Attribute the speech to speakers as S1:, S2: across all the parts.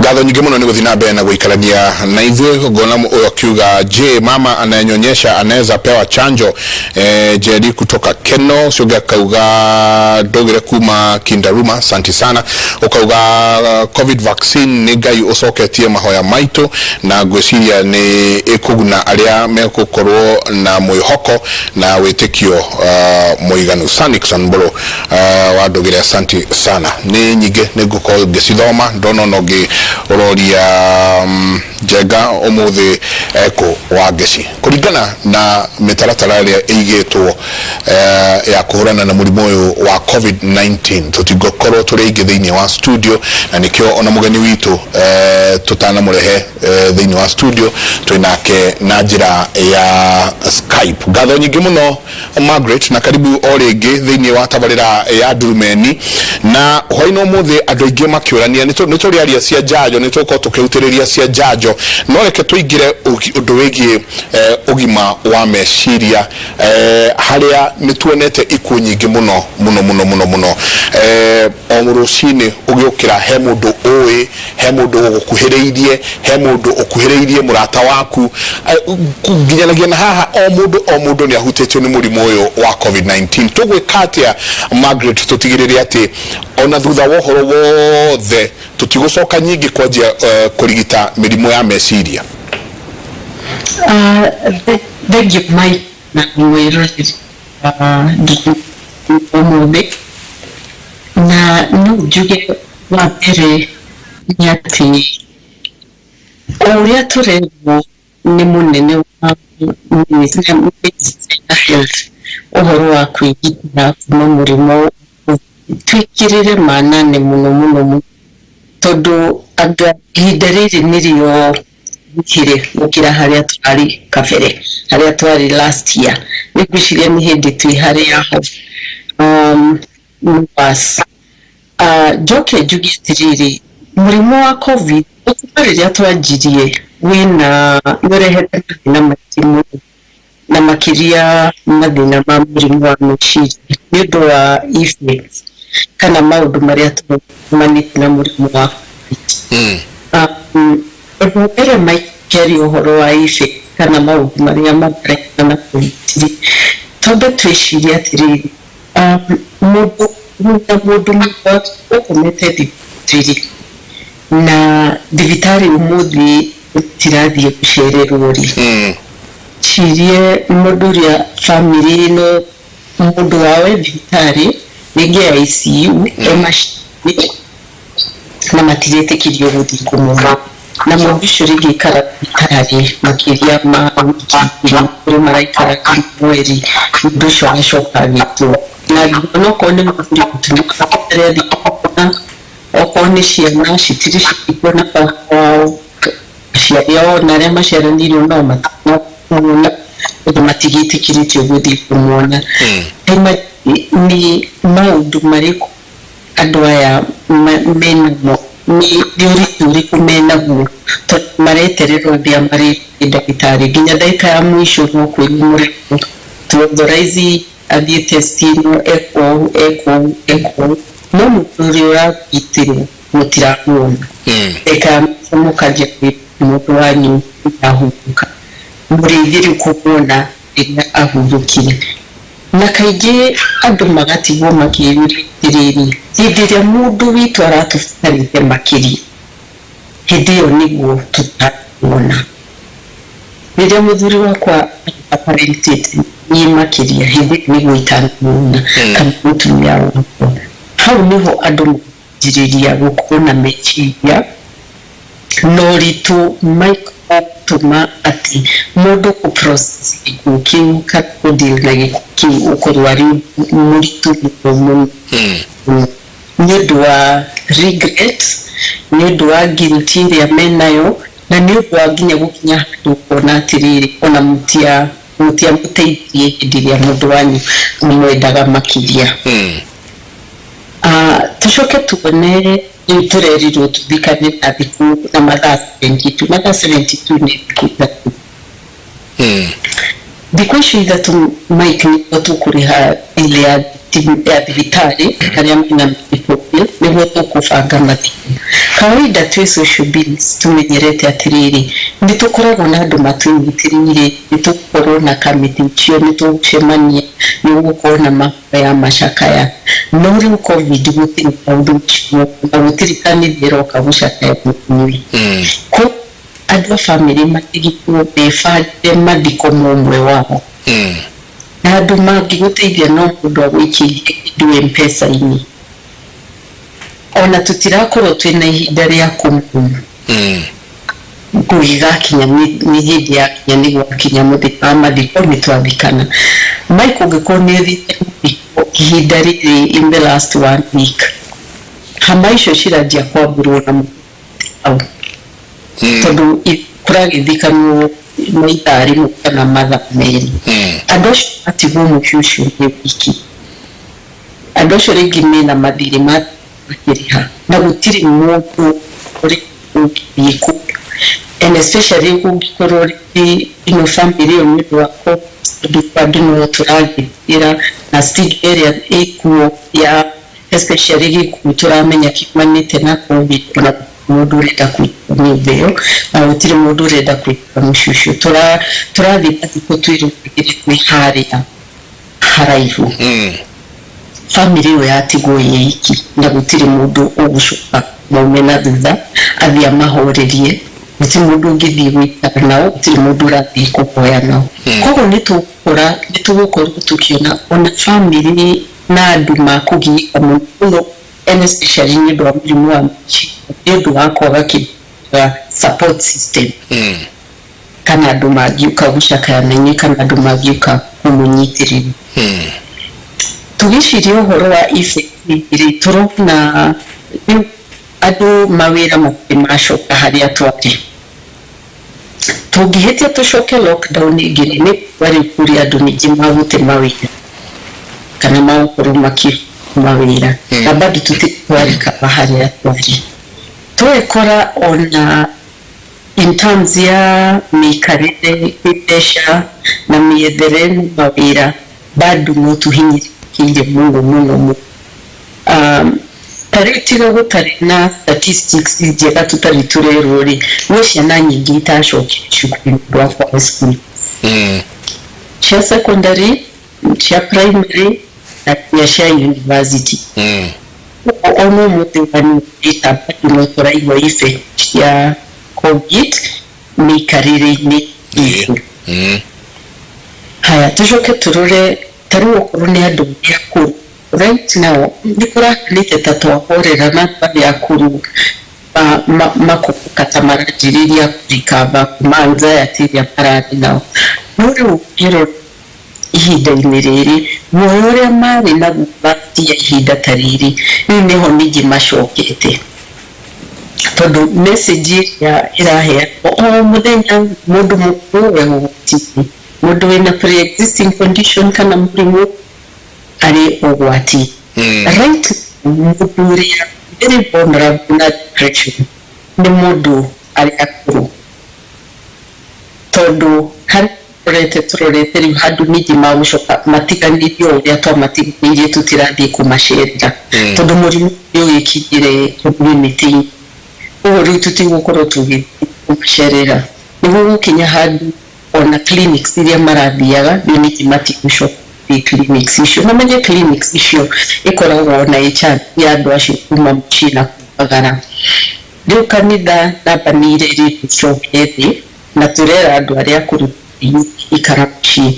S1: Ngatho nyingĩ mũno nĩ gũthiĩ na mbere na gũikarania na ithuĩ. Ngona ũyũ akiuga, "Je, mama anayenyonyesha anaweza pewa chanjo?" Jerry kutoka Keno. Ũcio ũngĩ akauga, ndũgĩre kuma Kindaruma, asante sana. Ũkauga, "COVID vaccine nĩ Ngai ũcoketie mahoya maitũ, na ngwĩciria nĩ ĩkũguna arĩa megũkorwo na mwĩhoko na wĩtĩkio mũiganu." Sanixon Mbũrũ wa ndũgĩre, asante sana. Nĩ nyingĩ nĩ ngũkorwo ngĩcithoma. Ndona ona ũngĩ ũroria, Njenga ũmũthĩ ekũ wa ngeci kũringana na mĩtaratara ĩrĩa ĩigĩtwo ya kũhũrana na mũrimũ ũyũ wa COVID-19, tũtingũkorwo tũrĩ aingĩ thĩinĩ wa studio, na nĩkĩo ona mũgeni witũ tũtanamũrehe thĩinĩ wa studio, twĩnake na njĩra ya Skype. Ngatho nyingĩ mũno, Margaret, na karibu o rĩngĩ thĩinĩ wa tabarĩra ya Ndurumeni. Na hwaĩ-inĩ ũmũthĩ andũ aingĩ makĩũrania, nĩ tũrĩaria cia njanjo, nĩ tũgũkorwo tũkĩhutĩrĩria cia njanjo, no reke tũingĩre ũndũ wĩgiĩ ũgima wa meciria, harĩa nĩ tuonete ikuũ nyingĩ mũno mũno mũno mũno mũno. O rũcinĩ ũgĩũkĩra, he mũndũ ũĩ, he mũndũ ũgũkuhĩrĩirie, he mũndũ ũkuhĩrĩirie mũrata waku, nginyanagia na haha o mũndũ o mũndũ nĩ ahutĩtio nĩ mũrimũ ũyũ wa COVID-19. Tũgwĩka atĩa, Margaret, tũtigĩrĩre atĩ ona thutha wa ũhoro wothe tũtigũcoka nyingĩ kwanjia kũrigita mĩrimũ ya meciria?
S2: Thank you, Mike, na mwĩroreri wa ũmũthĩ. Na no njuge wa mbere nĩ atĩ o ũrĩa tũrerwo nĩ mũnene wa Ministry ya Health ũhoro wa kwĩgitĩra kuma mũrimũ, twĩkĩrĩre manane mũno mũno mũno, tondũ anga ihinda rĩrĩ nĩrĩo rĩkĩrĩ gũkĩra harĩa twarĩ kabere, harĩa twarĩ last year. Nĩ ngwĩciria nĩ hĩndĩ twĩ harĩa ho worse. Njoke njuge atĩrĩrĩ, mũrimũ wa COVID kuma rĩrĩa twanjirie wĩna nĩ ũrehete mathĩna maingĩ mũno, na makĩria mathĩna ma mũrimũ wa meciria, nĩ ũndũ wa effects kana maũndũ marĩa tumanĩte na mũrimũ wa COVID. Ũndũ wa mbere makĩaria ũhoro wa effects kana maũndũ marĩa makarehana na COVID, twambe twĩcirie atĩrĩrĩ, mũndũ na mũndũ ũkomete thibitarĩ, na thibitarĩ ũmũthĩ ũtirathiĩ gũcererwo rĩ, cirie mũndũ ũrĩa bamĩrĩ ĩno mũndũ wao e thibitarĩ, rĩngĩ e ICU, e macini, na matiretĩkĩrio gũthiĩ kũmwona, na mũndũ ũcio rĩngĩ aikara thibitarĩ makĩria ma wiki igĩrĩ, kũrĩ maraikara mweri, mũndũ ũcio agacoka agĩtwo, na onokorwo nĩ mũthuri mũtumia arĩa athiĩ kũmwona, okorwo nĩ ciana citirĩ citikuona baba wao, aciari ao na arĩa maciaranĩirwo nao matinamuona tondũ matigĩtĩkĩrĩtio gũthiĩ kũmuona. Nĩ maũndũ marĩkũ andũ aya menamo? Nĩ ũritũ ũrĩkũ menaguo? Tondũ maretererwo arĩa marĩ ndagĩtarĩ nginya ndagĩka ya mũico, no kwĩrwo mũrĩmũ to authorize athiĩ test ĩno, ekwo ũũ, ekwo ũũ, ekwo ũũ, no mũndũ ũrĩa ũragitĩrwo mũtiramuona. Ndagĩka ya mũico mũkanjia kwĩrwo mũndũ wanyu nĩahurũka, mũrĩithi rĩu kũmuona rĩrĩa ahurũkire. Na kaingĩ andũ magatigwo makĩyũria atĩrĩrĩ, hĩndĩ ĩrĩa mũndũ witũ aratũbatarĩte makĩria, hĩndĩ ĩyo nĩguo tũtamuona. Rĩrĩa mũthuri wakwa abatarĩte niĩ makĩria, hĩndĩ ĩyo nĩguo itanamuona, kana mũtumia wakwa. Hau nĩho andũ manjĩrĩria gũkorwo na meciria na ũritũ gũtũma atĩ mũndũ kũ process gĩkuũ kĩu kana kũ deal na gĩkuũ kĩu ũkorwo arĩ ũndũ mũritũ mũno mũno mũno, nĩ ũndũ wa regret, nĩ ũndũ wa guilt ĩrĩa menayo, na nĩ ũndũ wa nginya gũkinya handũ ũkona atĩrĩrĩ, ona mũtiamũteithirie hĩndĩ ĩrĩa mũndũ wanyu amwendaga makĩria. Tũcoke tuone rĩu tũrerirwo tũthikane na thikũ na mathaa 72. Mathaa 72 nĩ thikũ 3. Thikũ icio 3, Mike, nĩguo tũkũrĩha bill ya thitima. ya thibitarĩ arĩa mena medical bill nĩguo tũkũbanga mathiko. Kawaida twĩ social beings tũmenyerete atĩrĩrĩ, nĩ tũkoragwo na andũ matũnyitĩrĩire, nĩ tũgũkorwo na kamĩtĩ icio, nĩ tũgũcemania, nĩ gũgũkorwo na mahoya, macakaya. No rĩu COVID gũtirĩ maũndũ macio na gũtirĩ kanitha ĩroka gũcakaya mũnyui. Koguo andũ a bamĩrĩ matigĩtwo mebangĩre mathiko ma ũmwe wao. Na andũ mangĩgũteithia no mũndũ agũikĩrie kĩndũ M-Pesa-inĩ. Ona tũtirakorwo twĩna ihinda rĩa kũmuma. Kũgĩgakinya nĩ hĩndĩ yakinya nĩ gwakinya mũthenya wa mathiko nĩ twathikana. Mike, ũngĩkorwo nĩ ũthiĩte mathiko ihinda rĩrĩ in the last one week, hama icio ciranjia kwambũrwo na hau, tondũ kũragĩthikanwo na ithaa rĩmwe kana mathaa 2. Andũ acio matigwo mũciĩ ũcio nĩ wiki, andũ acio rĩngĩ mena mathirĩ makĩrĩha na gũtirĩ mũndũ ũrĩ ũngĩthiĩ kũu, and especially kũngĩkorwo rĩngĩ ino family ĩyo nĩ ũndũ wa COVID, tondũ andũ no tũragĩtĩra na stigma ĩrĩa ĩkuo ya especially gĩkuũ tũramenya kiumanĩte na COVID, ona mũndũ ũrenda kũingĩra nyũmba ĩyo na gũtirĩ mũndũ ũrenda kũingĩra mũciĩ ũcio. Tũrathiĩ mathiko twĩroragĩre twĩ harĩa haraihu. Family ĩyo yatigwo ĩ iki na gũtirĩ mũndũ ũgũcoka maume na thutha athiĩ amahorerie, gũtirĩ mũndũ ũngĩthiĩ gũikara nao, gũtirĩ mũndũ ũrathiĩ kũhoya nao. Koguo nĩ tũgũkora nĩ tũgũkorwo tũkĩona ona family na andũ makũgiĩka mũno mũno, and especially nĩ ũndũ wa mũrimũ wa meciria, nĩ ũndũ wa kwaga kĩndũ support system kana andũ mangĩũka gũcakaya na inyuĩ kana andũ mangĩũka kũmũnyitĩrĩra. Tũgĩciria ũhoro wa effect rĩ, tũrona rĩu andũ mawĩra matirĩ macoka harĩa twarĩ. Tũngĩhĩtia tũcoke lockdown ĩngĩ rĩ, nĩ kuga rĩu kũrĩ andũ ningĩ magũte mawĩra kana magũkorwo makĩruta mawĩra na bado tũtirĩ twarikaba harĩa twarĩ. Twekora ona in terms ya mĩikarĩre, mbeca na mĩethere na mawĩra, bado no tũhinyĩrĩrĩkĩire mũno mũno mũno. Ta rĩu tiga gũtarĩ na statistics njega tũtarĩ tũrerwo rĩ, gwĩ ciana nyingĩ itacokire cukuru nĩ ũndũ wa kwaga school, cia secondary, cia primary na nginya cia university. Ona ũmũthĩ wa data bado no tũraigua effect cia COVID mĩikarĩre-inĩ itũ. Haya, tũcoke tũrore ta rĩu okorwo nĩ andũ arĩa akũrũ, right now nĩ kũrahanĩte ta twahorera na andũ arĩa akũrũ makoka ta maranjĩrĩria kũrikaba kuma anxiety ĩrĩa mararĩ nao. No rĩu ũngĩrora ihinda-inĩ rĩrĩ, guoya ũrĩa marĩ naguo last year ihinda ta rĩrĩ, rĩu nĩho ningĩ macokete, tondũ message ĩrĩa ĩraheanwo o mũthenya, mũndũ mũkũrũ we ũgwati-inĩ, mũndũ wĩna pre-existing condition kana mũrimũ arĩ ũgwati. Right, mũndũ ũrĩa very vulnerable na depression nĩ mũndũ arĩa akũrũ, tondũ harĩa tũrorete rĩu handũ ningĩ magũcoka matiganĩrio ũrĩa twamatiganĩirie, tũtirathiĩ kũmacerera tondũ mũrimũ nĩ ũgĩkinyire community-inĩ. Ũguo rĩu tũtigũkorwo tũgĩthiĩ kũmacerera, nĩguo gũkinya handũ ona clinics iria marathiaga rĩu ningĩ matigũcoka gũthiĩ clinics icio. Mamenye clinics icio ĩkoragwo na ĩ chance ya andũ acio kuma mũciĩ na kumagara. Rĩu kanitha namba nĩ irerĩtwo icoke thĩ na tũrera andũ arĩa akũrũ ikara mũciĩ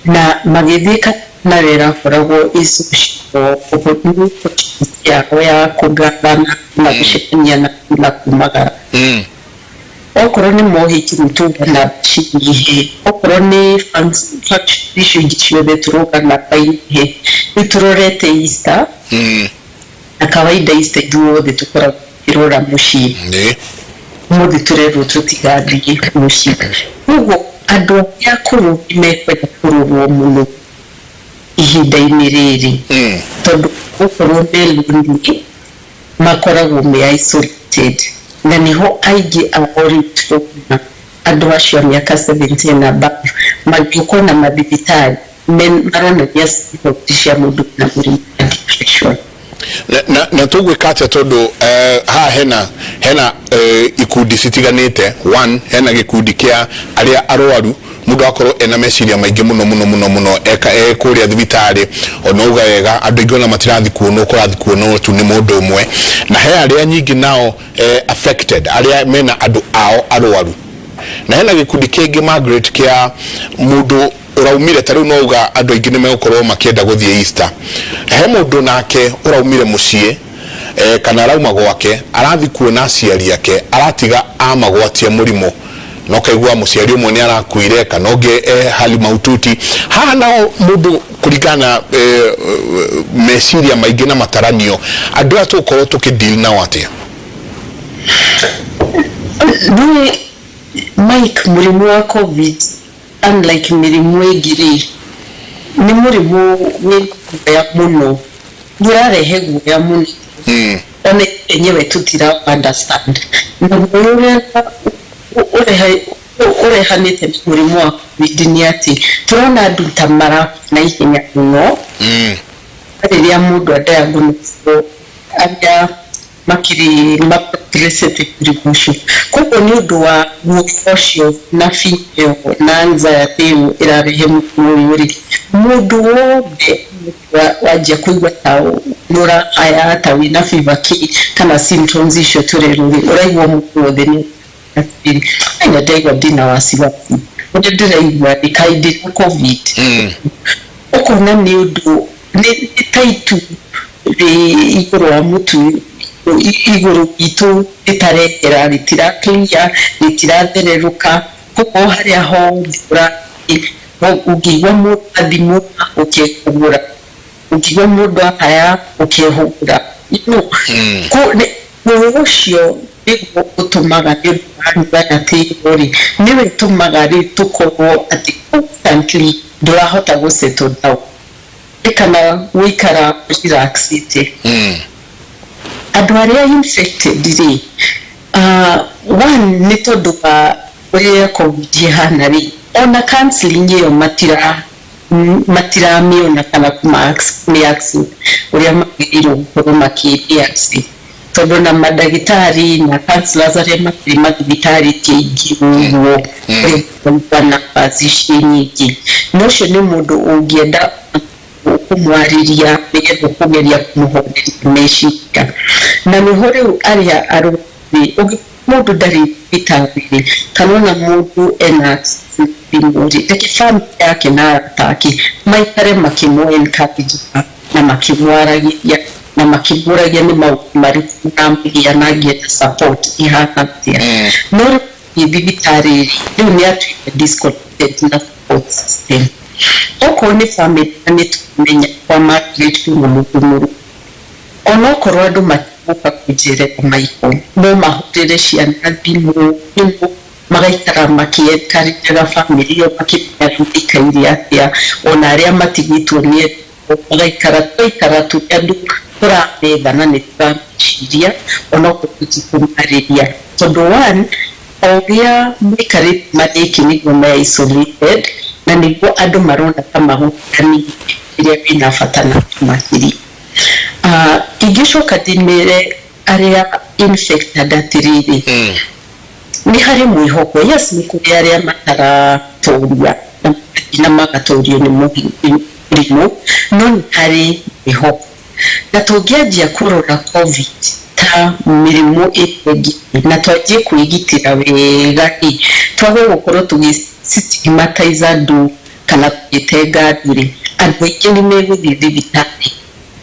S2: na magĩthiĩ kanitha nayo ĩrakoragwo ĩ social opportunity yao ya kũgathana na gũcemania na kumagara. Okorwo nĩ mohiki rĩu tuga namba cinyihe, okorwo nĩ function icio ingĩ ciothe tũrauga namba inyihe. Rĩu tũrorete Easter na kawaida Easter ithuothe tũkoragwo tũkĩrora mũciĩ. Ũmũthĩ tũrerwo tũtigathiĩ mũciĩ. Koguo andũ arĩa akũrũ nĩ mekwenda kũrorwo mũno ihinda-inĩ rĩrĩ, tondũ gũkorwo me lonely, makoragwo me isolated, na nĩho aingĩ ao rĩu tũrona andũ acio a mĩaka 70 and above magĩũka ona mathibitarĩ. Maronania symptoms cia mũndũ na mũrimũ wa depression.
S1: Na tũgwĩka atĩa tondũ haha hena ikundi citiganĩte? One, hena gĩkundi kĩa arĩa arwaru, mũndũ akorwo ena meciria maingĩ mũno mũno mũno mũno eka e kũrĩa thibitarĩ, ona uga wega andũ aingĩ ona matirathi kuonwo, kũrathi kuonwo tu nĩ mũndũ ũmwe. Na he arĩa nyingĩ nao affected, arĩa mena andũ ao arwaru. Na hena gĩkundi kĩngĩ, Margaret, kĩa mũndũ ũraumire ta rĩu no uga andũ aingĩ nĩ megũkorwo makĩenda gũthiĩ Easter. He mũndũ nake ũraumire mũciĩ kana arauma gwake, arathi kuona aciari ake, aratiga amagwatia mũrimũ, na ũkaigua mũciari ũmwe nĩ arakuire kana ũngĩ hali mahututi. Haha nao mũndũ kũringana na meciria maingĩ na mataranio, andũ aya tũgũkorwo tũkĩ nao atĩa?
S2: Nĩ Mike, mũrimũ wa COVID, unlike mĩrimũ ĩngĩ rĩ, nĩ mũrimũ wĩ guoya mũno, nĩ ũrarehe guoya mũno. Ona enyewe tũtira understand na guoya ũrĩa ũrehanĩte na mũrimũ wa COVID nĩ atĩ tũrona andũ ta marakua na ihenya mũno. Rĩrĩa mũndũ adiagnoswo, arĩa makĩrĩ maprogressete mũrimũ ũcio. Koguo nĩ ũndũ wa guoya ũcio na fear ĩyo na anxiety ĩyo ĩrarehe mũrimũ ũyũ rĩ, mũndũ wothe wanjia kũigua ta nĩ ũrahaya, ta wĩna fever kĩ kana symptoms icio tũrerwo rĩ, ũraigua mũndũ wothe nĩ atĩrĩrĩ, "Ai, ndaigua ndĩna wasiwasi, ũrĩa ndĩraigua nĩ kaĩ ndĩna COVID?" Ũkona nĩ ũndũ nĩ ta itu rĩ igũrũ wa mũtu igũrũ witũ rĩtarehera, rĩtira clear, rĩtirathererũka. Koguo harĩa hothe ũrathiĩ, ũngĩigua mũndũ athimũra, ũkehũgũra, ũngĩigua mũndũ ahaya, ũkehũgũra. Guoya ũcio nĩguo ũtũmaga, nĩ ũndũ wa anxiety ĩyo rĩ, nĩwe ĩtũmaga rĩu tũkorwo atĩ constantly ndũrahota gũ settle down kana gũikara relaxĩte. Andũ arĩa infected rĩ, one, nĩ tondũ wa ũrĩa COVID ĩhana rĩ, ona counseling ĩyo matiramĩona kana kũmĩ access ũrĩa magĩrĩirwo gũkorwo makĩmĩ access, tondũ na mandagĩtarĩ na counselors arĩa makĩrĩ mathibitarĩ ti aingĩ ũguo ũrĩa numbers ici nyingĩ. Na ũcio nĩ mũndũ ũngĩenda kũmwarĩria nĩgetha kũgeria kũmũhoreria meciria. Na nĩho rĩu arĩa arwaru rĩ, mũndũ ndarĩ thibitarĩ rĩ, kana ona mũndũ ena thimũ rĩ, reke family yake na arata ake maikare makĩmũ encourage na makĩmwaragĩria na makĩmũragia nĩ maũndũ marĩkũ maramũgia na angĩenda support ihana atĩa. No rĩu thibitarĩ rĩ, rĩu nĩ atuĩka disconnected na support system. Okorwo nĩ family, na nĩ tũmenya kwa Margaret kwĩna mũndũ mũrwaru, onokorwo andũ matigũka kũnjerera maiko, no mahũrĩre ciana thimũ, magaikara makĩencourageaga family ĩyo, makĩmenyaga maikaire atĩa, ona arĩa matigĩtwo nĩ magaikara, tũgaikara tũrĩ andũ tũrametha na nĩ tũrameciria onokorwo tũtikũmarĩria, tondũ one, o ũrĩa maikarĩte marĩ nĩguo me isolated na nĩguo andũ marona ta magũtiganĩirie rĩrĩa wĩna bata na makĩria. Ingĩcoka ndĩmere arĩa infected atĩrĩrĩ, nĩ harĩ mwĩhoko. Yes, nĩ kũrĩ arĩa mataratoria na magatorio nĩ mũrimũ, no nĩ harĩ mwĩhoko. Na tũngĩanjia kũrora COVID ta mĩrimũ ĩrĩa ĩngĩ na twanjie kwĩgitĩra wega rĩ, twage gũkorwo tũgĩ stigmatize andũ kana tũgĩtenga andũ rĩ, andũ aingĩ nĩ megũthiĩ thibitarĩ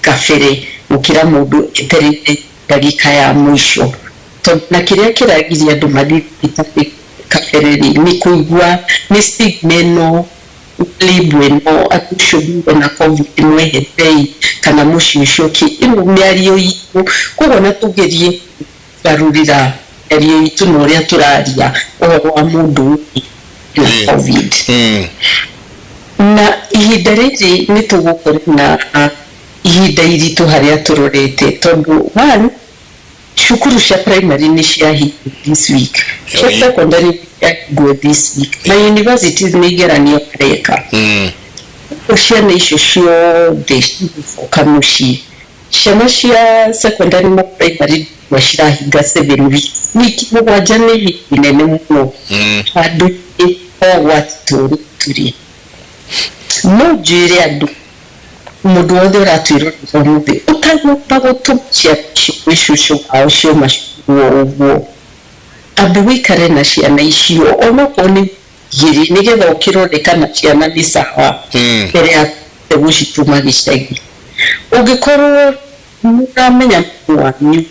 S2: kabere gũkĩra mũndũ etereire ndagĩka ya mũico. Tondũ na kĩrĩa kĩragiria andũ mathiĩ thibitarĩ kabere rĩ, nĩ kũigua nĩ stigma ĩno, label ĩno, atĩ ũcio wĩna COVID mweherei kana mũciĩ ũcio kĩ ĩno mĩario itũ. Koguo na tũgerie kũgarũrĩra mĩario itũ na ũrĩa tũraria ũhoro wa mũndũ wĩna COVID. Na ihinda rĩrĩ nĩ tũgũkorwo na ihinda iritũ harĩa tũrorete, tondũ one, cukuru cia primary nĩ ciahingwo this week, cia secondary nĩ ciahingwo this week, na universities nĩ igeranio mareka. Ciana icio ciothe cigũcoka mũciĩ. Ciana cia secondary na primary na cirahinga 7 weeks, wiki 7, nĩ ihinda inene mũno handũ o gwati tũrĩ tũrĩ. No njĩre andũ, mũndũ wothe ũratwĩrorera ũmũthĩ, ũtagũka gũtũma ciana icio gwĩ cũcũ wao cioma cukuru o ũguo, ambe wĩikare na ciana icio onokorwo nĩ 2 nĩgetha ũkĩrore kana ciana nĩ sawa mbere ya gũcitũma gĩcagi. Ũngĩkorwo nĩũramenya mami wanyu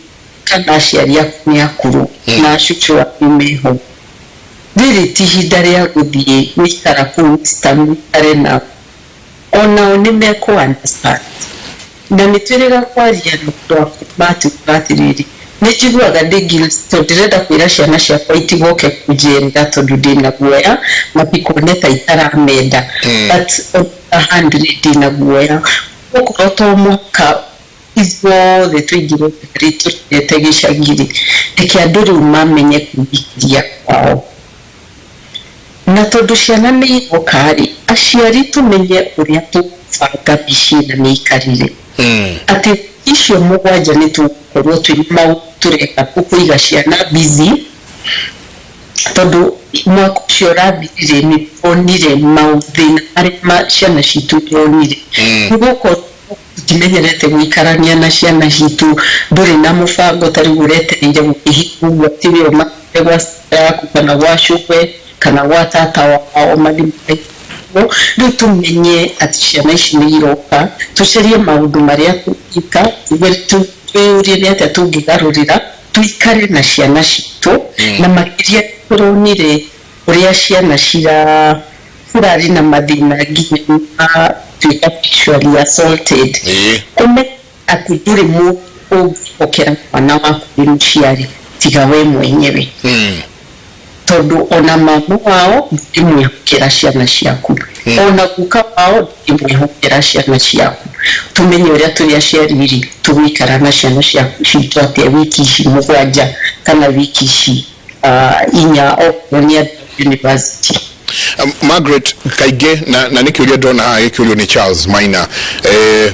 S2: kana aciari aku nĩ akũrũ na cũcũ wanyu meho, rĩrĩ ti ihinda rĩa gũthiĩ gũikara kũu Eastern, mũikare nao, onao nĩ mekũ understand. Na nĩ twĩrĩga kwaria na andũ akũrũ, matwĩraga atĩrĩrĩ, nĩ njiguaga ndĩ guilty tondũ ndĩrenda kwĩra ciana ciakwa itigoke kũnjerera tondũ ndĩna guoya matikone ta itaramenda. But on the other hand rĩ, ndĩna guoya okorwo to mũhaka ithuothe tũingĩre ngari tũrorete gĩcagi rĩ, reke andũ rĩu mamenye kwĩikiria kwao. Na tondũ ciana nĩ iroka rĩ, aciari tũmenye ũrĩa tũgũbanga mĩciĩ na mĩikarĩre, atĩ icio 7 nĩ tũgũkorwo twĩna maũndũ tũreka tũkũiga ciana busy, tondũ mwaka ũcio ũrathirire nĩ tuonire mathĩna marĩa ciana citũ ironire. Nĩ gũkorwo tũtimenyerete gũikarania na ciana citũ, ndũrĩ na mũbango. Ta rĩu ũretereire gũkĩhingwo ũguo atĩ we ũmatware gwa sister yaku kana gwa cũwe kana gwa tata wao mathiĩ makaiguo. Rĩu tũmenye atĩ ciana ici nĩ iroka, tũcarie maũndũ marĩa tũngĩka, twĩyũrie nĩ atĩa tũngĩgarũrĩra tũikare na ciana citũ. Na makĩria tũronire ũrĩa ciana cirarĩ na mathĩna nginya matuĩka sexually assaulted. Ũmenye atĩ ndũrĩ mũndũ ũngĩhokera mwana waku wĩ mũciari tiga we mwenyewe, tondũ ona mama wao ndũngĩmwĩhokera ciana ciaku, ona guka wao ndũngĩmwĩhokera ciana ciaku. Tũmenye ũrĩa tũrĩ aciari rĩ, tũgũikara na ciana citũ atĩa wiki ici 7 kana wiki ici 4, okorwo nĩ andũ a university.
S1: Margaret, kaingĩ na nĩ kĩũria ndona haha gĩkĩũrio nĩ Charles Maina,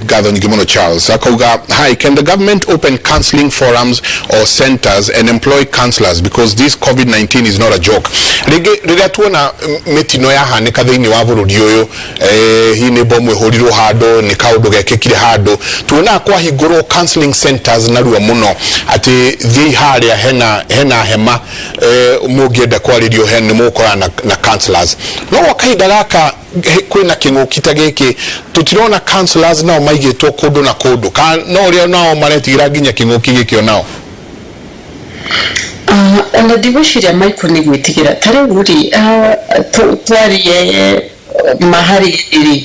S1: ngatho nyingĩ mũno Charles, akauga, "Hi, can the government open counseling forums or centers and employ counselors, because this COVID-19 is not a joke?" Rĩngĩ rĩrĩa tuona mĩtino yahanĩka thĩinĩ wa bũrũri ũyũ, hihi nĩ bomu ĩhũrirwo handũ, nĩ kaũndũ gekĩkire handũ, tuonaga kwahingũrwo counseling centers narua mũno, atĩ thiĩi harĩa hena hema, mũngĩenda kwarĩrio he nĩ mũgũkorana na counselors. No gwa kahinda gaka kwĩna kĩng'ũki ta gĩkĩ, tũtirona counselors nao maigĩtwo kũndũ na kũndũ, ka no ũrĩa nao maretigĩra nginya kĩng'ũki gĩkĩ onao.
S2: Ona ndigwĩciria, Michael, nĩ gwĩtigĩra. Ta rĩu rĩ, twarie maharĩ rĩ,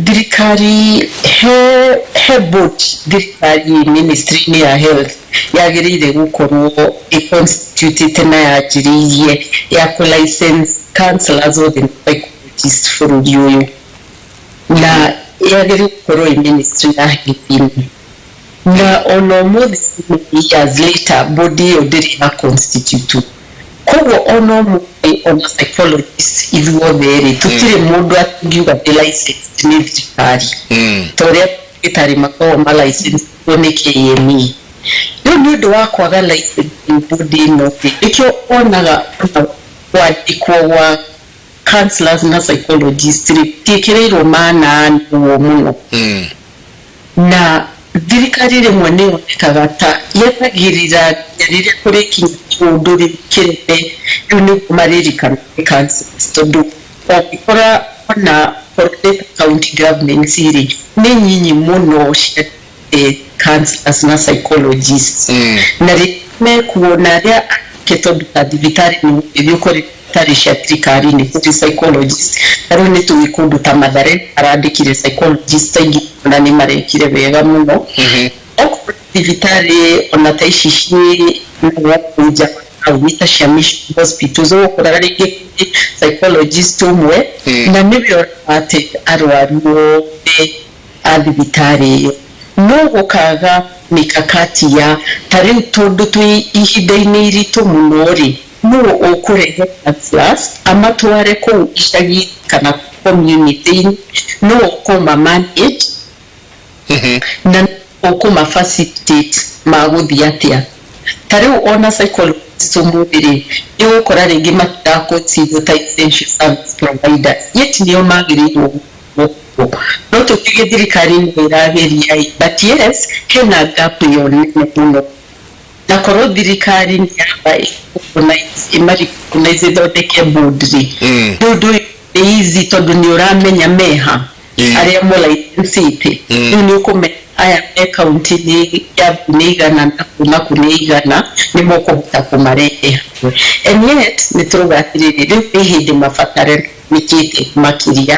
S2: thirikari he board, thirikari ministry-inĩ ya health yagĩrĩire gũkorwo ĩconstitutĩte na yanjĩrĩirie ya kũ license counselors othe na psychologists bũrũri ũyũ, na yagĩrĩire gũkorwo ĩ ministry ya health. Na ona ũmũthĩ, so many years later, board ĩyo ndĩrĩ ya constitute. Koguo ona ũmũthĩ, ona psychologist ithuothe rĩ, tũtirĩ mũndũ atingiuga ndĩ licensed nĩ thirikari, ta ũrĩa ndagĩtarĩ makoragwo ma licensed nĩ KMA. Rĩu nĩ ũndũ wa kwaga licensing board ĩno rĩ, nĩkĩo wonaga ona kwandĩkwo gwa counselors na psychologists rĩ tiĩkĩrĩirwo maana ũguo mũno. Na thirikari rĩmwe nĩ yonekaga ta yetagĩrĩra nginya rĩrĩa kũrĩkinya kĩũndũ rĩu kĩreme, rĩu nĩguo maririkana nĩ counselors, tondũ ũngĩkora ona okorwo nĩ ta county governments rĩ, nĩ nyinyi mũno cia counselors na psychologists. Na rĩrĩa mekuona arĩa ake, tondũ ta thibitarĩ nĩ ũgĩthiĩ ũkore thibitarĩ cia thirikari nĩ kũrĩ psychologist. Ta rĩu nĩ tũĩ kũndũ ta Mathare arandĩkire psychologist aingĩ na nĩ marekire wega mũno. Okorwo thibitarĩ ona ta ici ciĩ na gũkũ nja wa taũni ta cia mission hospitals, ũgũkoraga rĩngĩ kũrĩ psychologist ũmwe na nĩwe ũrate arwaru othe a thibitarĩ ĩyo. No gũkaga mikakati ya ta rĩu, tondũ twĩ ihinda-inĩ iritũ mũno rĩ, nũ ũkũrehe counselors amatware kũu icagi kana Community no ũkũma manage na ũkũma facilitate magũthiĩ atĩa. Ta rĩu ona psychologist ũmũthĩ rĩ, nĩ ũgũkora rĩngĩ matiraconsider ta essential service providers, yet nĩo magĩrĩirwo gũkorwo. No tũkiuge thirikari nĩ ĩrageria ĩ, but yes, hena gap ĩyo nene mũno, na korwo thirikari nĩ yamba ĩmarecognize, ĩthondeke board rĩ, rĩu ũndũ ũyũ nĩ easy, tondũ nĩ ũramenya meha arĩa mũlicensĩte. Rĩu nĩ ũkũmenya aya me kaunti nĩ Kiambu nĩ igana, na kũ na kũ nĩ igana, nĩ mũkũhota kũmarehe hamwe. And yet nĩ tũrauga atĩrĩrĩ, rĩu nĩ hĩndĩ mabatare nĩkĩte makĩria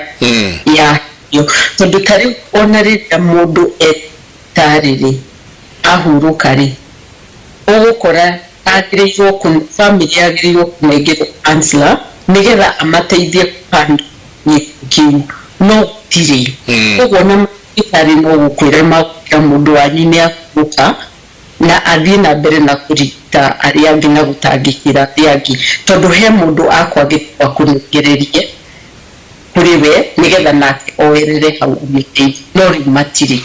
S2: ya hiyo, tondũ ta rĩu ona rĩrĩa mũndũ etarĩ rĩ, ahurũka rĩ, ũgũkora agĩrĩirwo family yagĩrĩirwo kũnengerwo counselor nĩgetha amateithie kũhandle gĩkuũ kĩu, no gũtirĩ. Koguo na thibitarĩ no gũkwĩra magwĩra mũndũ wanyu nĩ ahurũka, na athiĩ na mbere na kũrigita arĩa angĩ na gũtangĩkĩra arĩa angĩ, tondũ he mũndũ akwagĩrĩirwo akũnengererie kũrĩ we nĩgetha nake oerere hau amĩteithie, no rĩu matirĩ.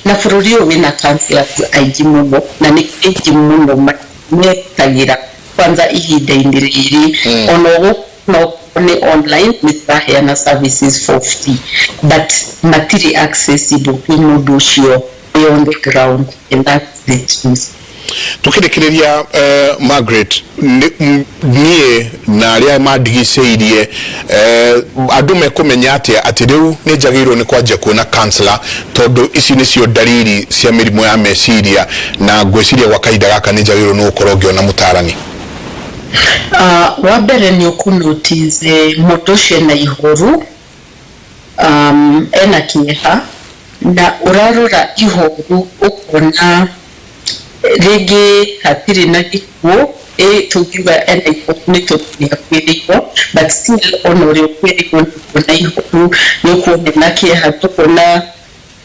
S2: Na bũrũri ũyũ wĩna counselors aingĩ mũno, na nĩ aingĩ mũno metagĩra kwanza ihinda-inĩ rĩrĩ. Ona ũguo no nĩ online, nĩ tũraheana services for free, but matirĩ accessible kwĩ mũndũ ũcio wĩ on the ground, and that's the truth.
S1: Tukĩrĩkĩrĩria, Margaret, niĩ na arĩa mandigicĩirie, andũ mekũmenya atĩa atĩ rĩu nĩ njagĩrĩirwo nĩ kwanjia kuona counselor, tondũ ici nĩcio ndariri cia mĩrimũ ya meciria, na ngwĩciria gwa kahinda gaka nĩ njagĩrĩirwo nĩ gũkorwo ngĩona mũtarani?
S2: Wa mbere nĩ ũkũnotice mũndũ ũcio ena ihoru, ena kĩeha, na ũrarora ihoru ũkona rĩngĩ hatirĩ na gĩkuũ. Ĩ tũngiuga ena ihoru nĩ tondũ nĩ akuĩrĩirwo, but still ona ũrĩa ũkuĩrĩirwo nĩ ũkuona ihoru, nĩ ũkuona ena kĩeha, nĩ ũkuona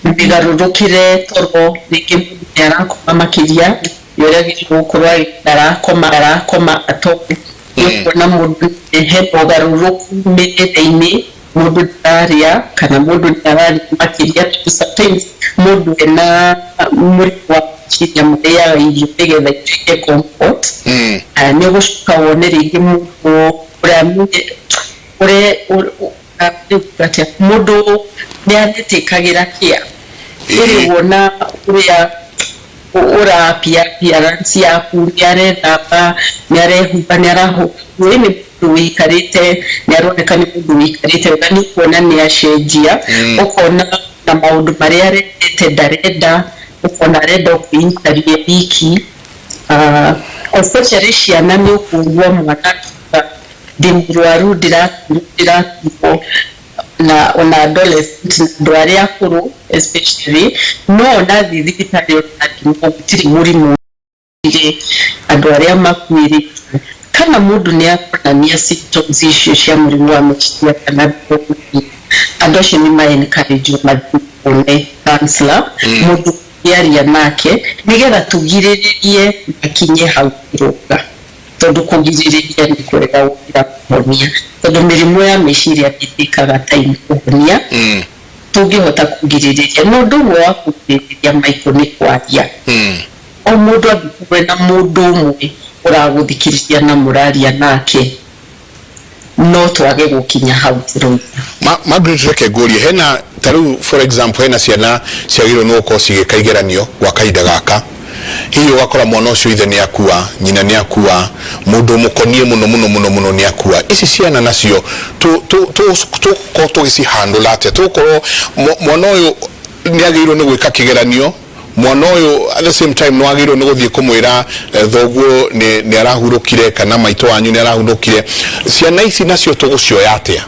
S2: mĩgarũrũkĩre toro, rĩngĩ mũndũ nĩ arakoma makĩria ya ũrĩa agĩrĩirwo gũkorwo arakoma, arakoma atoĩ. Nĩ ũkuona mũndũ hena ũgarũrũku mĩrĩre-inĩ, mũndũ ndararĩa kana mũndũ nĩ ararĩa makĩria, tondũ sometimes mũndũ ena mũrimũ wa meciria marĩaga irio nĩgetha ituĩke comfort. Nĩ ũgũcoka wone rĩngĩ mũndũ ũrĩa atĩa, mũndũ nĩ aretĩkagĩra kĩa ĩrĩ wona ũrĩa ũrapia appearance yaku, nĩ arethamba, nĩ arehumba, nĩ arahũra, nĩ mũndũ wĩikarĩte, nĩ aroneka nĩ mũndũ wĩikarĩte wega, nĩ ũkuona nĩ acenjia. Ũkona na maũndũ marĩa arendete ndarenda, ũkona arenda kwĩikaria wiki. Especially ciana, nĩ ũkũigua mwana akiuga, "Ndĩ mũrwaru, ndĩraturwo, ndĩraturwo," na ona adolescent na andũ arĩa akũrũ especially. No ona thiĩ thibitarĩ ona gũtirĩ mũrimũ rĩ, andũ arĩa makuĩrĩtwo kana mũndũ nĩ aronania symptoms icio cia mũrimũ wa meciria kana ndũronania, andũ acio nĩ ma encourage mathiĩ mone counselor, mũndũ ũngĩaria nake, nĩgetha tũgirĩrĩrie makinye hau kĩrũga, tondũ kũgirĩrĩria nĩ kwega gũkĩra kũhonia, tondũ mĩrimũ ya meciria ĩtĩkaga time kũhonia. Tũngĩhota kũgirĩrĩria, na ũndũ ũmwe wa kũgirĩrĩria, Michael, nĩ kwaria. O mũndũ angĩkorwo ena mũndũ ũmwe ũragũthikĩrĩria na mũraria nake, no twage gũkinya hau tũroiga.
S1: Margaret, reke ngũrie, hena ta rĩu for example hena ciana ciagĩrĩirwo nĩ gũkorwo cigĩka igeranio gwa kahinda gaka. Hihi ũgakora mwana ũcio ithe nĩ akua, nyina nĩ akua, mũndũ ũmũkonie mũno mũno mũno mũno nĩ akua. Ici ciana nacio tũgũkorwo tũgĩcihandũra atĩa? Tũgũkorwo mwana ũyũ nĩ agĩrĩirwo nĩ gwĩka kĩgeranio, mwana ũyũ at the same time no agĩrĩirwo nĩ gũthiĩ kũmwĩra thoguo nĩ arahurũkire kana maitũ wanyu nĩ arahurũkire. Ciana ici nacio tũgũcioya atĩa?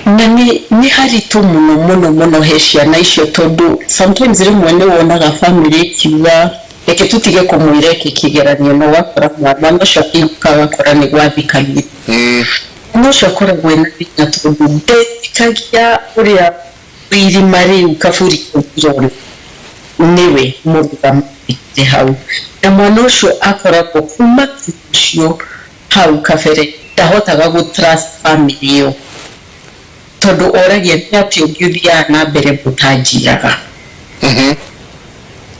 S2: Na nĩ haritũ mũno mũno mũno he ciana icio, tondũ sometimes rĩmwe nĩ wonaga family ĩkiuga, "Reke tũtige kũmwĩra eke kĩgeranio," na ũgakora mwana ũcio akĩinũka agakora nĩ gwathikanire. Mwana ũcio akoragwo ena thĩna, tondũ ndetĩkagia ũrĩa irima rĩu kaburi kau irona nĩwe mũrũgamĩrĩire hau, na mwana ũcio akoragwo kuma ũcio hau kabere ndahotaga gũ trust family ĩyo. Tondũ oragia nĩ atĩ ũngĩ ũthiaga na mbere mũtanjĩraga.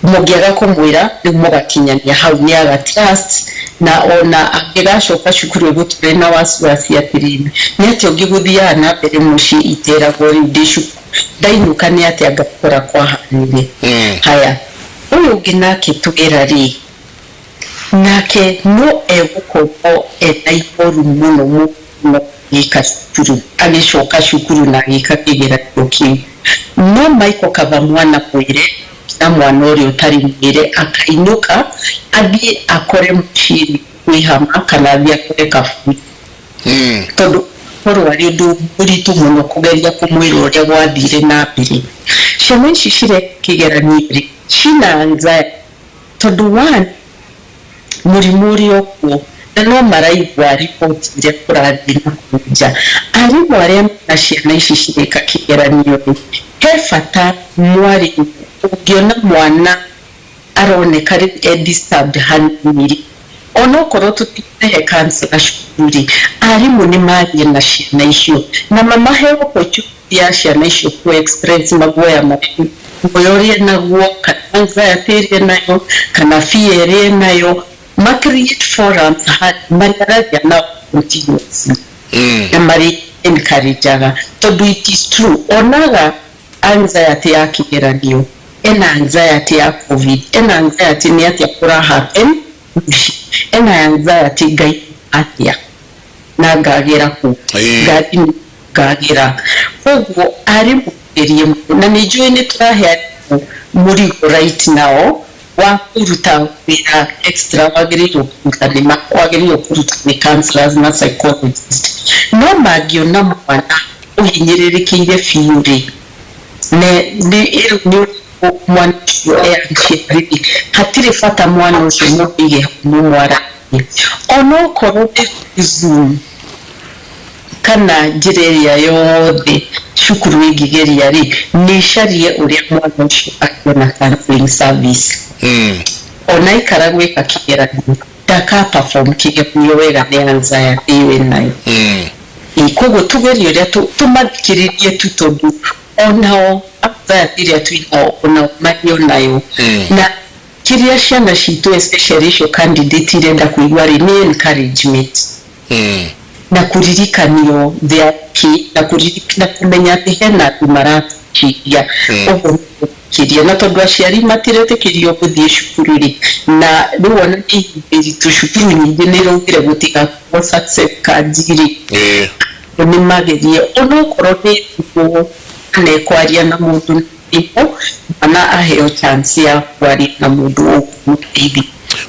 S2: Mũngĩaga kũmwĩra rĩu mũgakinyania hau nĩ aga trust, na ona angĩgacoka cukuru egũtũre na wasiwasi atĩrĩrĩ, nĩ atĩa ũngĩ gũthiaga na mbere mũciĩ iteragwo rĩu ndĩ cukuru ndainũka nĩ atĩa ngakora kwahanire. Haya, ũyũ ũngĩ nake twĩra rĩ, nake no egũkorwo ena ihoru mũno mũno agĩka cukuru, agĩcoka cukuru na agĩka kĩgeranio kĩu. No Michael kaba mwana mwĩre na mwana ũrĩa ũtarĩ mwĩre akainũka athiĩ akore mũciĩ kwĩhama kana athiĩ akore kaburi. Tondũ korwo arĩ ũndũ mũritũ mũno kũgeria kũmwĩra ũrĩa gwathire na mbere. Ciana ici cireka kĩgeranio rĩ, cina anxiety tondũ one, mũrimũ ũrĩ o kuo na no maraigua riboti iria kũrathiĩ na kũu nja. Arimũ arĩa mena ciana ici cireka kĩgeranio rĩ, he bata mwarimũ ũngĩona mwana aroneka rĩu e disturbed hanini rĩ, onokorwo tũtikũrehe counselor cukuru rĩ, arimũ nĩ marie na ciana icio na mamahe opportunity ya ciana icio ku express maguoya marĩa guoya ũrĩa enaguo, kana anxiety ĩrĩa enayo, kana fear ĩrĩa enayo, ma create forums marĩaragia nao continuously na marĩ encourageaga, tondũ it is true onaga anxiety ya kĩgeranio, ena anxiety ya COVID, ena anxiety nĩ atĩa kũra happen mũciĩ, ena anxiety ngai atĩa na ngagĩra kũ, ngari ngagĩra. Koguo arimũ gerie mũno, na nĩ njũĩ nĩ tũrahe arimũ mũrigo right now wa kũruta wĩra extra wagĩrĩirwo kũruta nĩ wagĩrĩirwo kũruta nĩ counselors na psychologist, no mangĩona mwana ũhinyĩrĩrĩkĩire biũ rĩ, nĩ nĩ mwana ũcio e anxious rĩ, hatirĩ bata mwana ũcio mũige hau mũmwaranie, onokorwo nĩ Zoom kana njĩra ĩrĩa yothe cukuru ĩngĩgeria rĩ, nĩ ĩcarie ũrĩa mwana ũcio angĩona counseling service. Ona aikara gwĩka kĩgeranio ndaka perform kĩgeranio wega nĩ anxiety ĩyo ĩnayo. Koguo tugerie ũrĩa tũmathikĩrĩrie tu, tondũ onao anxiety ĩrĩa twĩnao onao marĩ onayo. Na kĩrĩa ciana citũ especially icio candidate irenda kũigua rĩ, nĩ encouragement na kũririkanio they are okay, na na kũmenya atĩ hena andũ maratũciria ũguo nĩgũthikĩria. Na tondũ aciari matiretĩkĩrio gũthiĩ cukuru rĩ, na rĩu ona nĩ ihinda iritũ, cukuru nyingĩ nĩ iraugire gũtigakorwo success cards rĩ, nĩ magerie onokorwo nĩ thimũ kana ĩkwaria na mũndũ na thimũ, mwana aheo chance ya kwaria na mũndũ ũkũmũteithia.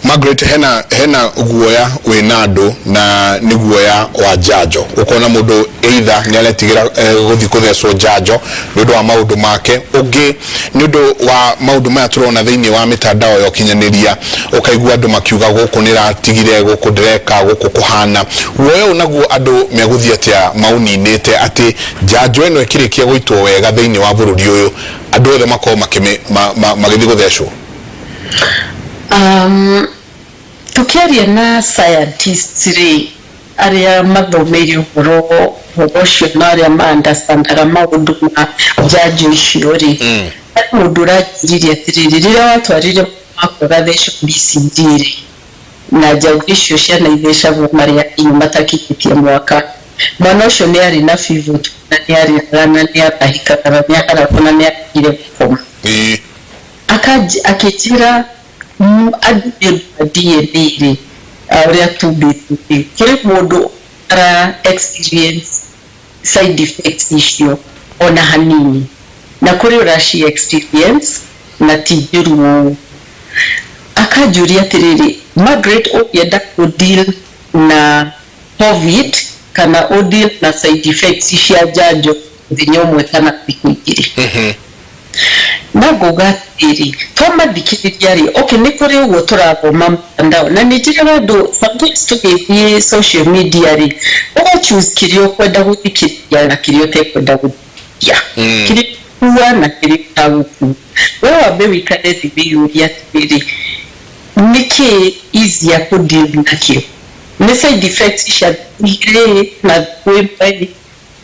S1: Margaret, hena guoya wĩna andũ na nĩ guoya wa njanjo. Ũkona mũndũ either nĩ aretigĩra gũthiĩ kũthecwo njanjo nĩ ũndũ wa maũndũ make, ũngĩ nĩ ũndũ wa maũndũ maya tũrona thĩinĩ wa mĩtandao ya ũkinyanĩria, ũkaigua andũ makiuga gũkũ nĩratigire, gũkũ ndĩreka, gũkũ kũhana. Guoya ũyũ naguo andũ megũthiĩ atĩa maũninĩte atĩ njanjo ĩno ĩkĩrĩkia gũitwo wega thĩinĩ wa bũrũri ũyũ, andũ othe makorwo magĩthiĩ gũthecwo?
S2: Tukiaria na scientists rĩ, arĩa mathomeire ũhoro ũhoro ũcio na arĩa ma understandaga maũndũ ma njanjo icio rĩ, harĩ mũndũ ũranjĩrire atĩrĩrĩ, rĩrĩa watwarire wakwa gathecwo BCG rĩ, na njanjo icio ciana ithecagwo marĩ anini matakinyĩtie mwaka, mwana ũcio nĩ arĩ na fever na nĩ arĩraga na nĩ atahĩkaga na nĩ aharagwo na nĩ aregire gũkoma. Akĩnjĩra andũ nĩ ũndũ wa DNA rĩ, ũrĩa tũmbĩtwo rĩ, kũrĩ mũndũ ara experience side effects icio ona hanini, na kũrĩ ũraci experience na ti njũru ũũ. Akanjũria atĩrĩrĩ, Margaret, ũngĩenda kũ deal na COVID kana ũ deal na side effects cia njanjo mũthenya ũmwe kana thikũ igĩrĩ? Na ngauga atĩrĩrĩ, twamathikĩrĩria rĩ, okay, nĩ kũrĩ ũguo tũrathoma mtandao, na nĩ njĩraga andũ sometimes tũgĩthiĩ social media rĩ, ũga choose kĩrĩa ũkwenda gũthikĩrĩria na kĩrĩa ũtekwenda gũthikĩrĩria, kĩrĩa ũgũkua na kĩrĩa ũtagũkua. We wambe wĩikare thĩ wĩyũrie atĩrĩrĩ, nĩkĩ easier kũ deal nakĩo, nĩ side effects cia thikũ igĩrĩ na thikũ ĩmwe?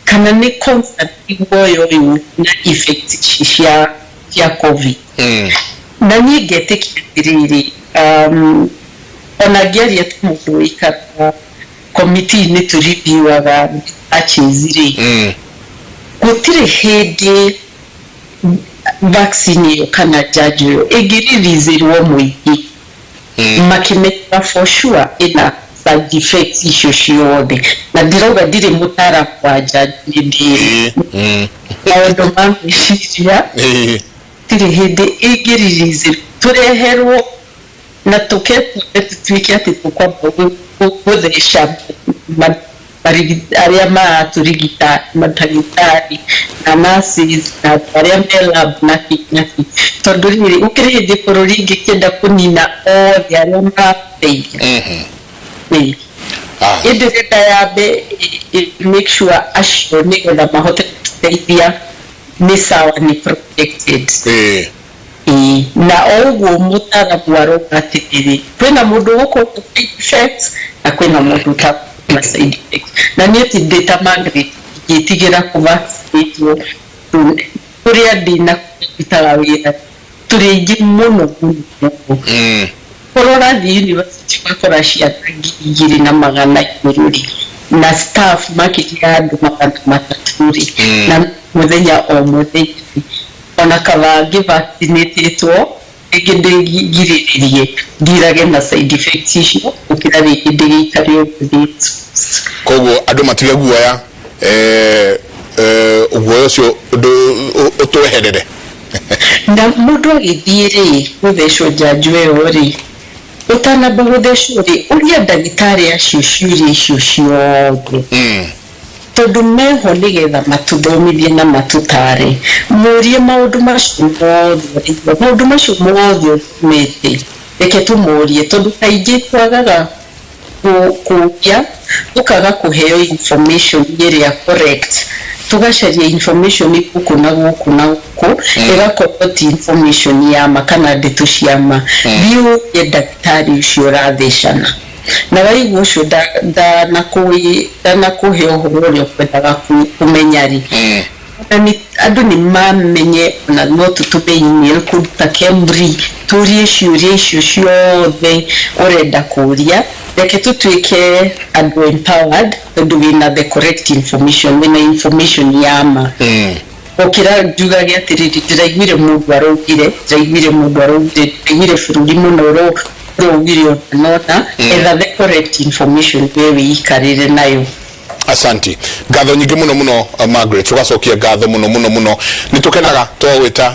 S2: Kana nĩ constant guoya ũyũ na effect ici cia COVID. Na niĩ ngetĩkia atĩrĩrĩ, ona ngĩaria ta mũndũ ũikaraga committee-inĩ tũreviewaga researches rĩ, gũtirĩ hĩndĩ vaccine ĩyo kana njanjo ĩyo ĩngĩreleaserwo mũingĩ makĩmenyaga for sure ĩna side effects icio ciothe. Na ndirauga ndirĩ mũtaaramu wa njanjo, nĩ ndĩ maũndũ ma meciria. Gũtirĩ hĩndĩ ĩngĩreleaserwo tũreherwo na tũke tũtuĩke atĩ tũkwamba gũtheca arĩa maratũrigita, mandagĩtarĩ na nurses na andũ arĩa me lab na kĩ na kĩ, tondũ rĩrĩ, gũkĩrĩ hĩndĩ bũrũri ingĩkĩenda kũnina othe arĩa marateithia. Ĩĩ. Ĩndĩ rĩnda yambe make sure acio nĩgetha mahote gũtũteithia nĩ sawa, nĩ protected. Ĩĩ, na o ũguo mũtaaramu arauga atĩrĩrĩ, kwĩna mũndũ ũgũkorwo na side effects na kwĩna mũndũ ũtagũkorwo na side effects. Na niĩ ti ndĩ ta Margaret ingĩtigĩra kũ-vaccinate-wo, kũrĩa ndĩ na ndutaga wĩra tũrĩ aingĩ mũno mũno mũno. Korwo ũrathiĩ university ũgakora ciana 2,100 igũrũ rĩ, na staff makĩria ya andũ 300 rĩ, na mũthenya o mũthenya rĩ, ona kaba ngĩ-vaccinate-ĩtwo rĩngĩ ndĩgirĩrĩrie ndirage na side effects icio gũkĩra rĩngĩ ndĩgĩikare ũguo ndĩ exposed.
S1: Koguo andũ matige guoya, guoya ũcio ũtweherere.
S2: Na mũndũ agĩthiĩ rĩ gũthecwo njanjo ĩyo rĩ, ũtanamba gũthecwo rĩ, ũria ndagĩtarĩ acio ciũria icio ciothe, tondũ meho nĩgetha matũthomithie na matũtare. Mũrie maũndũ macio mothe, maũndũ macio mothe ũthomete, reke tũmorie, tondũ kaingĩ twagaga kũria, tũkaga kũheo information ĩrĩa correct, tũgacaria information gũkũ na gũkũ na gũkũ, ĩgakorwo ti information ya ma kana ndeto cia ma. Thiĩ ũrie ndagĩtarĩ ũcio ũrathecana, na waigua ũcio ndanakũhe ũhoro ũrĩa ũkwendaga kũmenya rĩ, na andũ nĩ mamenye ona no tũtũme email kũndũ ta KEMRI tũrie ciũria icio ciothe ũrenda kũria. Reke tũtuĩke andũ empowered, tondũ wĩna the correct information, wĩna information ya ma, gũkĩra njugage atĩrĩrĩ, ndĩraiguire mũndũ araugire, ndĩraiguire mũndũ araugire, ndĩraiguire bũrũri mũno ũraugire ũna nona. Etha the correct information, we wĩikarĩre nayo.
S1: Asanti, ngatho nyingĩ mũno mũno, Margaret, ũgacokia ngatho mũno mũno mũno. Nĩ tũkenaga twagwĩta,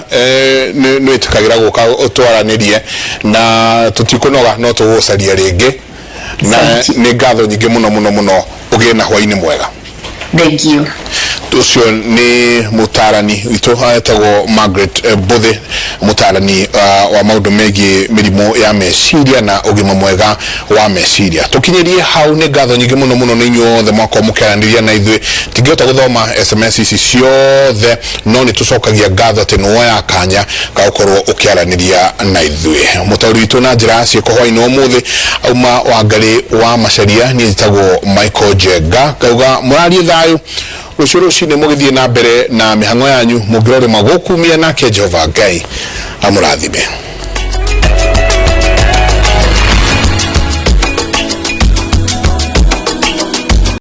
S1: nĩ wĩtĩkagĩra gũka ũtwaranĩrie na tũtikũnoga, no tũgũcaria rĩngĩ na
S2: Asante.
S1: Nĩ ngatho nyingĩ mũno mũno mũno, ũgĩe na hwainĩ mwega.
S2: Thank you.
S1: Ũcio nĩ mũtarani witũ etagwo Margaret Mbũthĩ, mũtarani wa maũndũ megiĩ mĩrimũ ya meciria na ũgima mwega wa meciria. Tũkinyĩrie hau. Nĩ ngatho nyingĩ mũno mũno nĩ inyuothe mwakorwo mũkĩaranĩria na ithuĩ. Tingĩhota gũthoma SMS ici ciothe, no nĩ tũcokagia ngatho atĩ nĩ woya kanya ga gũkorwo ũkĩaranĩria na ithuĩ. Mũtaũri witũ na njĩra ya ciĩko hwainĩ wa ũmũthĩ auma Wangarĩ wa Macaria. Niĩ njĩtagwo Michael Njenga, ngauga mũrarie thayũ. Rũciũ rũcinĩ mũgĩthiĩ na mbere na mĩhang'o yanyu, mũngĩrorĩma gũkumia nake Jehova Ngai amũrathime.